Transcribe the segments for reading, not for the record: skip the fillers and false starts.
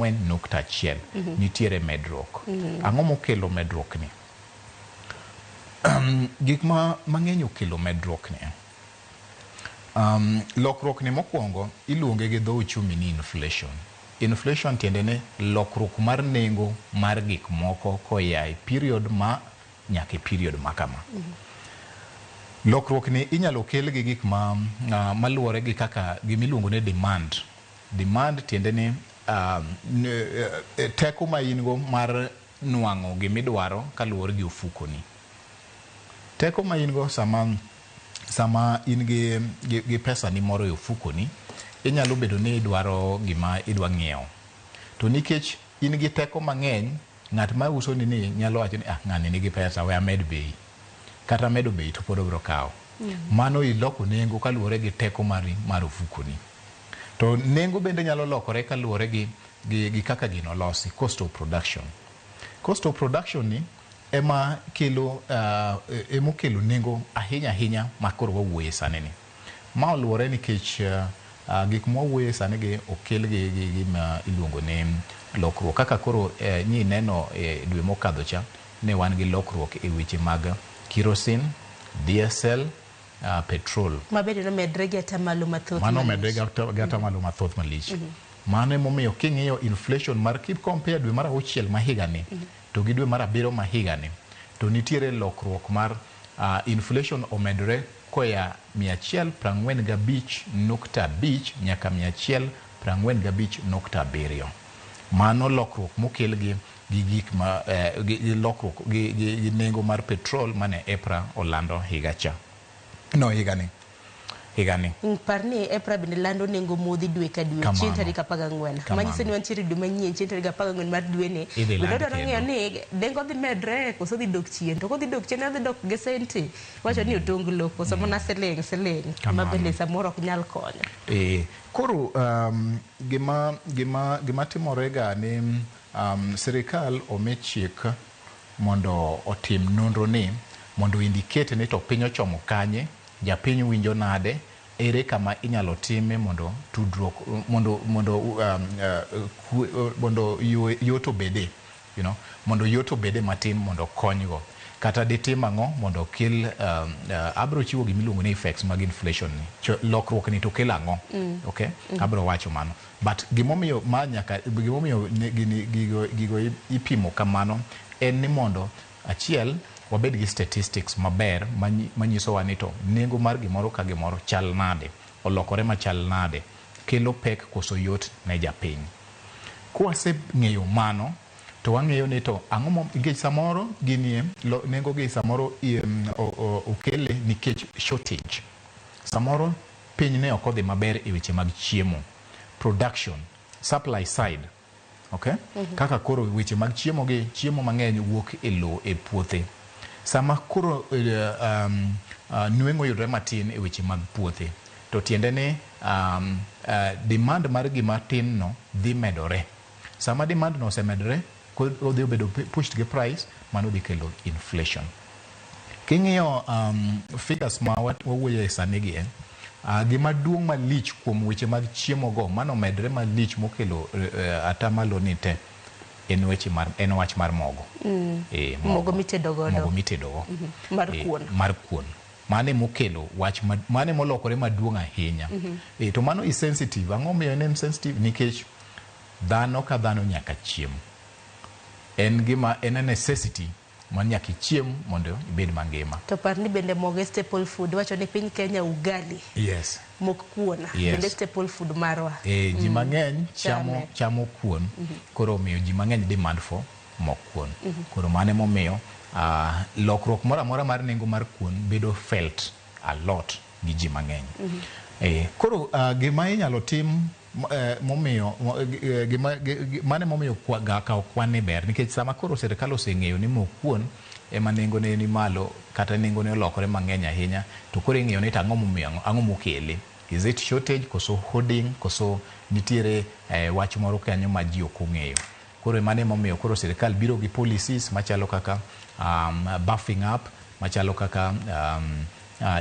4.1. Nitiere medruok. Ang'o mokelo medruok ni? Gik ma mang'eny okelo medruok ni. Lokruok ni mokwongo iluonge gi dho uchumi ni inflation. Inflation tiende ni lokruok mar nengo mar gik moko koya e period ma nyaka e period ma kama. Lokruok ni inyalo kel gi gik ma maluwore gi kaka gimiluongo ni demand. Demand tiende ni teko ma in go mar nwang'o gimidwaro kaluwore gi ofukoni. Teko ma in go sama in gi pesa ni moro e ofukoni, inyalo bedo ni idwaro gima idwa ng'iewo. To nikech in gi teko mang'eny, ng'at ma uso ni ni nyalo wacho ni, "Ah, ng'ani nigi pesa, we amed bei." Kata medo bei to pod obiro kawo. Mano iloko nengo kaluwore gi teko mari mar ofukoni. To nengo bende nyalo lokore kaluwore gi kaka gino olosi, cost of production. Cost of production ni ema kelo emokelo nengo ahinya ahinya ma koro wawuoye sani ni. Ma oluwore nikech gik mwawuoye sani gi okel gi gima iluongo ni lokruok. Kaka koro nyi neno e dwe mokadho cha, ne wan gi lokruok e weche mag kerosene, diesel, petrol. Ma bende nomedre gi atamalo mathoth Mano malich. omedre gi atamalo mathoth malich. Mano emomiyo king'iyo inflation mar ki compare dwe mar 6 ma higani to gi dwe mar 7 ma higani, to nitiere lokruok mar inflation omedore koya 145.5 nyaka 145.7. Mano lokruok mokel gi gik ma gi lokruok gi nengo mar petrol mane EPRA olando higa cha. No, higani. Higani. Par ni EPRA bende lando nengo modhi dwe ka dwe chieng' tarik 14. Manyiso ni wantiere dwe manyien chieng' tarik 14 mar dweni. Idhi Bende land odwaro ng'eyo kendo. ni nengo dhi medre koso dhi dok chien. To kodhi dok chien odhi dok gi senti. Wacho ni otonglo koso mana siling siling ma bende samoro ok nyal konyo. Koro gima timore ga ni sirikal omi chik mondo otim nonro ni mondo indicate ni to piny ochomo kanye, japiny winjo nade, ere kama inyalo time mondo tudruok mondo yot obede, mondo yot obede matin mondo konygo. Kata ditim ang'o mondo okel abro chiwo gimiluongo ni effects mag inflation ni. Lokruok ni to kelo ang'o? Okay? Abro wacho mano. But gimomiyo ma nyaka gimomiyo gini gigo ipimo kamano en ni mondo achiel wabed gi statistics maber manyisowa ni to nengo mar gimoro ka gimoro chal nade, olokore machal nade, kelo pek koso yot ne japiny. Kwaseng'eyo mano, to wang'eyo ni to ang'o nikech samoro ginie nengo gi samoro okele nikech shortage. Samoro piny ne ok odhi maber e weche mag chiemo, production, supply side. Okay? Kaka koro weche mag chiemo gi, chiemo mang'eny wuok e lowo e puothe. Sama koro nweng'o yudore matin e weche mag puothe, to tiende ni demand mar gima tin no dhi medore. Sama demand no osemedore, odhi bedo pushed gi price, mano dhi kelo inflation. King'iyo figures ma wawuoyoe sani gi, gima duong' malich kuom weche mag chiemo go mano medre malich mokelo atamalo ni te en weche mar, en wach mar mogo. Mogo mitedo godo. Mogo mitedo go. Mar kuon. Mar kuon. Mane mokelo wach ma, mane molokore maduong' ahinya. To mano is sensitive. Ang'o miyo en sensitive? Nikech dhano ka dhano nyaka chiem. En gima, en a necessity ma nyaka ichiem mondo ibed mangima. To par ni bende mogo e staple food. Wacho ni piny Kenya ugali. Mok kuon. Bende staple food marwa. Ji mang'eny Chame. chamo kuon. Koro omiyo ji mang'eny demand for mok kuon. Koro mano emomiyo lokruok moro amora mar nengo mar kuon bedo felt a lot gi ji mang'eny. Koro gima inyalo tim momiyo, gima, mano emomiyo kawo kwan ni ber, nikech sama koro sirikal oseng'eyo ni mok kuon ema nengone ni malo kata nengone olokore mang'eny ahinya, to koro ing'iyo ni to ang'o momiyo, ang'o mokele? Is it shortage koso hoarding koso nitiere wach moro kanyo ma ji ok ong'eyo? Koro mano emomiyo koro sirikal biro gi policies machalo kaka buffing up, machalo kaka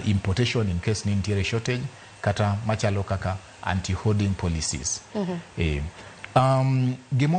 importation in case ni nitiere shortage, kata machalo kaka anti-hoarding policies. Gimo